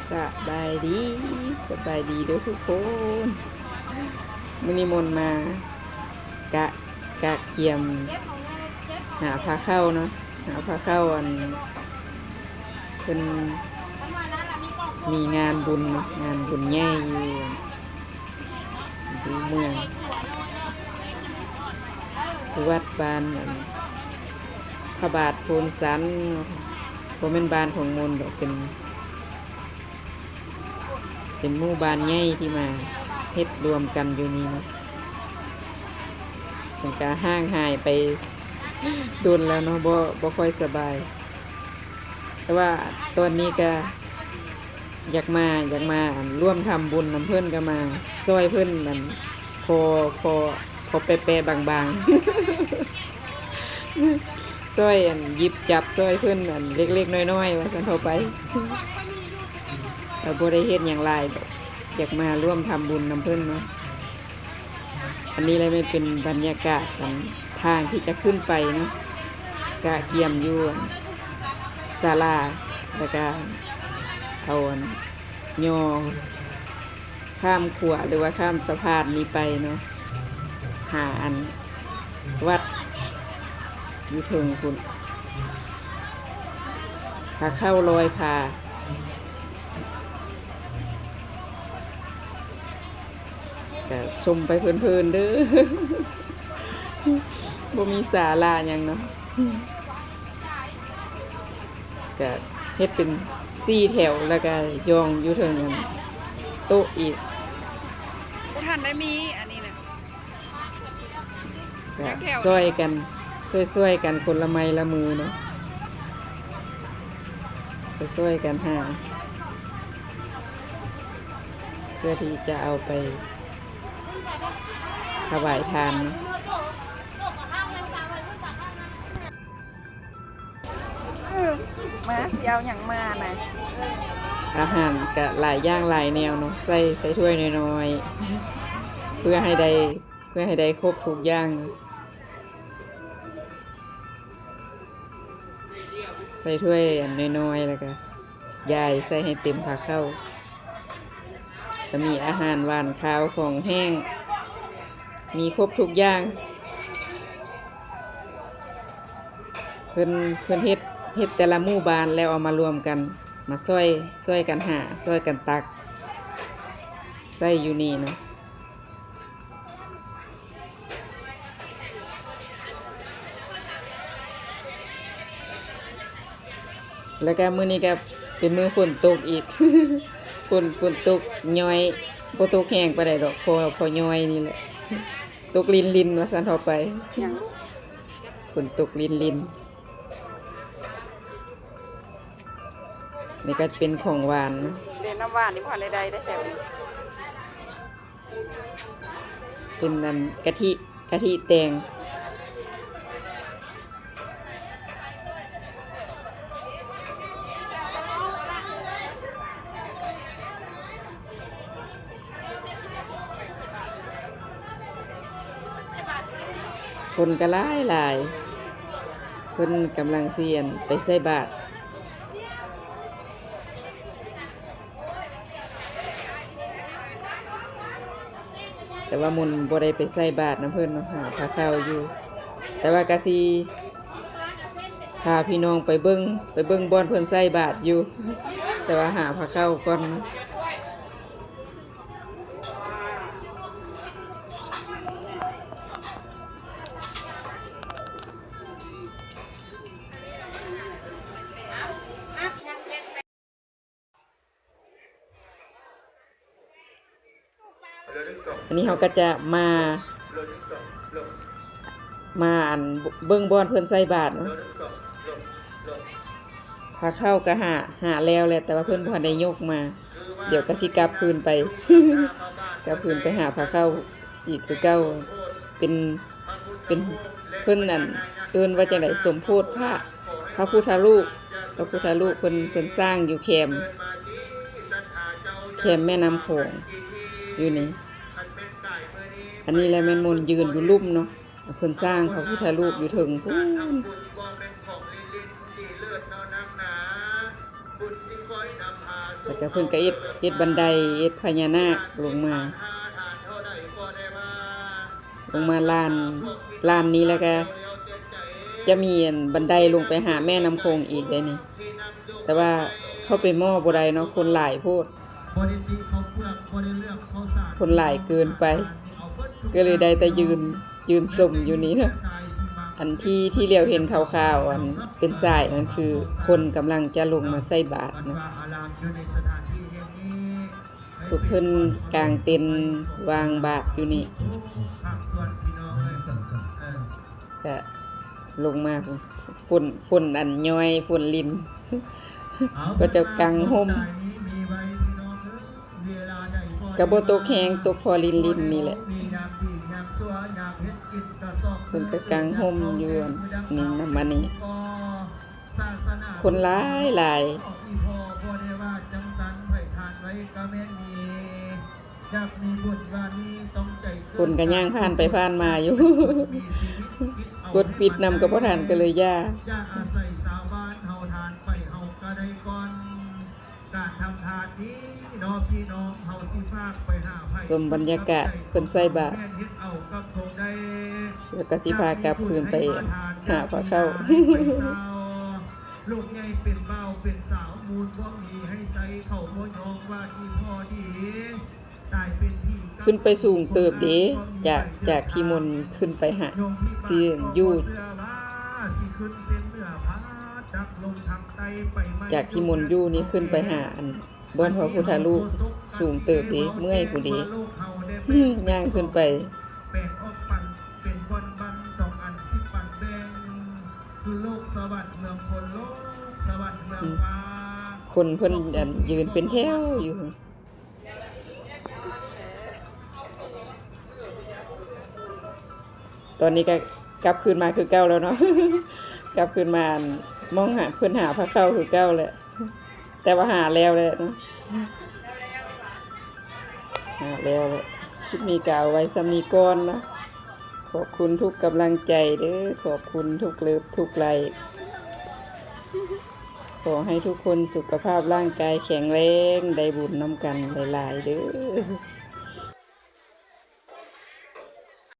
ສະບາຍດີ ສະບາຍດີເດີ້ທຸກຄົນ. ມື້ນີ້ມົນມາກະ ກະກຽມຫາພາເຂົ້າເນາະ ຫາພາເຂົ້າ ອັນ ເພິ່ນມີງານບຸນເນາະ ງານບຸນໃຫຍ່ຢູ່ ຢູ່ເມືອງ ຢູ່ວັດບ້ານ ອັນ ພະບາດໂພນສັນເນາະ. ບໍ່ແມ່ນບ້ານຂອງມົນດອກ ເປັນ ເປັນໝູ່ບ້ານໃຫຍ່ທີ່ມາເຮັດລວມກັນຢູ່ນີ້ເນາະ. ເພິ່ນກະຫ່າງຫາຍໄປດົນແລ້ວເນາະ ບໍ່ ບໍ່ຄ່ອຍສະບາຍ. ແຕ່ວ່າຕອນນີ້ກະຢາກມາ ຢາກມາ ອັນ ຮ່ວມທຳບຸນນຳເພິ່ນ ກະມາຊ່ອຍເພິ່ນ ອັນ ພໍ ພໍ ພໍແປະໆບາງໆ ຊ່ອຍ ອັນ ຫຍິບຈັບຊ່ອຍເພິ່ນ ອັນ ເລັກໆນ້ອຍໆ ວ່າຊັ້ນເຖາະໄປ. ເອີ ບໍ່ໄດ້ເຮັດຫຍັງຫຼາຍດອກ ຢາກມາຮ່ວມທຳບຸນນຳເພິ່ນເນາະ. ອັນນີ້ແຫຼະແມ່ນເປັນບັນຍາກາດ ອັນ ທາງທີ່ຈະຂຶ້ນໄປເນາະ ກະກຽມຢູ່ ອັນ ສາລາ ແລ້ວກະເອົາ ອັນ ຍໍຂ້າມຂົວ ຫຼືວ່າຂ້າມສະພານນີ້ໄປເນາະ ຫາ ອັນ ວັດຢູ່ເທິງພຸ້ນ ພາເຂົ້າລອຍພາ. ກະຊົມໄປເພີນໆເດີ້ ບໍ່ມີສາລະຫຍັງເນາະ. ກະເຮັດເປັນສີ່ແຖວ ແລ້ວກະຢ່ອງຢູ່ເທິງ ອັນ ໂຕະອີກ. ບໍ່ທັນໄດ້ມີອັນນີ້ນະ. ກະຊ່ອຍກັນ ຊ່ອຍໆກັນຄົນລະໄມ້ລະມືເນາະ ຊ່ອຍໆກັນຫາ ເພື່ອທີ່ຈະເອົາໄປຖວາຍທານເນາະ. ເອີ ມາ ຊິເອົາຫຍັງມານະ? ອາຫານກະຫຼາຍຢ່າງຫຼາຍແນວເນາະ ໃສ່ ໃສ່ຖ້ວຍນ້ອຍໆ ເພື່ອໃຫ້ໄດ້ ເພື່ອໃຫ້ໄດ້ຄົບທຸກຢ່າງ ໃສ່ຖ້ວຍອັນນ້ອຍໆ ແລ້ວກະຢາຍໃສ່ໃຫ້ເຕັມພາເຂົ້າ. ກະມີອາຫານຫວານຄາວ ຂອງແຫ້ງ ມີຄົບທຸກຢ່າງ. ເພິ່ນ ເພິ່ນເຮັດ ເຮັດແຕ່ລະໝູ່ບ້ານແລ້ວເອົາມາລວມກັນ ມາຊ່ອຍ ຊ່ອຍກັນຫາ ຊ່ອຍກັນຕັກໃສ່ຢູ່ນີ້ເນາະ. ແລ້ວກະມື້ນີ້ກະເປັນມື້ຝົນຕົກອີກ ຝົນ ຝົນຕົກຍ້ອຍ ບໍ່ຕົກແຮງປານໃດດອກ ພໍ ພໍຍ້ອຍນີ້ແຫຼະ ຕົກລິນໆ ວ່າຊັ້ນເຖາະໄປ. ຫຍັງ? ຝົນຕົກລິນໆ. ນີ້ກະເປັນຂອງຫວານ ເດ້ ນ້ຳຫວານນີ້ບໍ່ທັນໄດ້ໄດ້ແຖວນີ້. ເປັນອັນກະທິ ກະທິແຕງ. ຄົນກະຫຼາຍຫຼາຍ ເພິ່ນກຳລັງຊິ ອັນ ໄປໃສ່ບາດ. ແຕ່ວ່າມົນບໍ່ໄດ້ໄປໃສ່ບາດນຳເພິ່ນເນາະ ຫາພາເຂົ້າຢູ່ ແຕ່ວ່າກະຊິພາພີ່ນ້ອງໄປເບິ່ງ ໄປເບິ່ງບ່ອນເພິ່ນໃສ່ບາດຢູ່ ແຕ່ວ່າຫາພາເຂົ້າກ່ອນ. ອັນນີ້ເຮົາກະຈະມາ ມາ ອັນ ເບິ່ງບ່ອນເພິ່ນໃສ່ບາດເນາະ. ພາເຂົ້າກະຫາ ຫາແລ້ວແຫຼະ ແຕ່ວ່າເພິ່ນບໍ່ທັນໄດ້ຍົກມາ. ດຽວກະຊິກັບຄືນໄປ ກັບຄືນໄປຫາພາເຂົ້າອີກຄືເກົ່າ. ເປັນ ເປັນ ເພິ່ນ ອັນ ເອີ້ນວ່າຈັ່ງໃດ ສົມໂພດພະ ພະພຸດທະຮູບ ພະພຸດທະຮູບ ເພິ່ນ ເພິ່ນສ້າງຢູ່ແຄມ ແຄມແມ່ນ້ຳຂອງຢູ່ນີ້. ອັນນີ້ແຫຼະແມ່ນມົນຢືນຢູ່ລຸ່ມເນາະ ເພິ່ນສ້າງພະພຸດທະຮູບຢູ່ເທິງພຸ້ນ. ບຸນຊິຄ່ອຍ ແລ້ວກໍເພິ່ນກໍເຮັດ ເຮັດບັນໄດ ເຮັດພະຍານາກລົງມາ ລົງມາລານ ລານນີ້ ແລ້ວກໍຈະມີອັນບັນໄດລົງໄປຫາແມ່ນ້ຳໂຂງອີກເດ້ນີ້ ແຕ່ວ່າເຂົ້າໄປໝໍ້ບໍ່ໄດ້ເນາະ ຄົນຫຼາຍໂພດ ບໍ່ໄດ້ຕິເຂົ້າເປືອກ ບໍ່ໄດ້ເລືອກເຂົ້າສານ ຄົນຫຼາຍເກີນໄປ ກໍເລີຍໄດ້ແຕ່ຢືນ ຢືນຊົມຢູ່ນີ້ເນາະ. ອັນທີ່ ທີ່ຫຼຽວເຫັນຂາວໆ ອັນເປັນສາຍນັ້ນ ຄືຄົນກຳລັງຈະລົງມາໃສ່ບາດເນາະ ພວກເພິ່ນກາງເຕັນວາງບາດຢູ່ນີ້ ກະລົງມາ ຝົນ ຝົນອັນຍ້ອຍ ຝົນລິນ ເຂົາເຈົ້າກາງຮົ່ມ ກະບໍ່ຕົກແຮງ ຕົກພໍລິນໆ ນີ້ແຫຼະ ເພິ່ນກະກາງຮົ່ມຢູ່ອັນນີ້ນຳ ອັນນີ້ ຄົນຫຼາຍຫຼາຍ ຄົນກໍຍ່າງຜ່ານໄປຜ່ານມາຢູ່ ກົດປິດນຳກໍບໍ່ທັນ ກໍເລີຍຢ່າ ການທຳທານນີ້ເນາະ ພີ່ນ້ອງເຮົາຊິຝາກໄປຫາໃຜ ຊົມບັນຍາກາດເພິ່ນໃສ່ບາດ ແລ້ວກໍຊິພາກັບຄືນໄປຫາພະເຂົ້າ ລູກໃຫຍ່ເປັນບ່າວເປັນສາວ ມູນບໍ່ມີໃຫ້ໃຊ້ ເຂົາບໍ່ຍອມວ່າອີ່ພໍ່ດີ ຂຶ້ນໄປສູງເຕີບເດ້ ຈາກ ຈາກທີ່ມົນຂຶ້ນໄປຫາ ຊິຢູ່ ຈາກທີ່ມົນຢູ່ນີ້ຂຶ້ນໄປຫາອັນ ບ່ອນພະພຸດທະຮູບສູງເຕີບເດ້ ເມື່ອຍພຸ້ນເດ້ ຍ່າງຂຶ້ນໄປ ແປງອອກປັນເປັນບ່ອນບັງ ສອງອັນສິບປັນແບ່ງ ຄືໂລກສະຫວັດເມືອງຄົນ ໂລກສະຫວັດເມືອງຟ້າ ຄົນເພິ່ນ ອັນ ຢືນເປັນແຖວຢູ່. ຕອນນີ້ກໍກັບຄືນມາຄືເກົ່າແລ້ວເນາະ ກັບຄືນມາ ອັນ ມອງຫາ ເພິ່ນຫາພະເຂົ້າຄືເກົ່າແຫຼະ ແຕ່ວ່າຫາແລ້ວແຫຼະເນາະ ຫາແລ້ວແຫຼະ. ຄລິບນີ້ກໍເອົາໄວ້ສ່ຳນີ້ກ່ອນເນາະ ຂອບຄຸນທຸກກຳລັງໃຈເດີ້ ຂອບຄຸນທຸກເລີບທຸກໄລ້ ຂໍໃຫ້ທຸກຄົນສຸຂະພາບຮ່າງກາຍແຂງແຮງ ໄດ້ບຸນນຳກັນຫຼາຍໆເດີ້.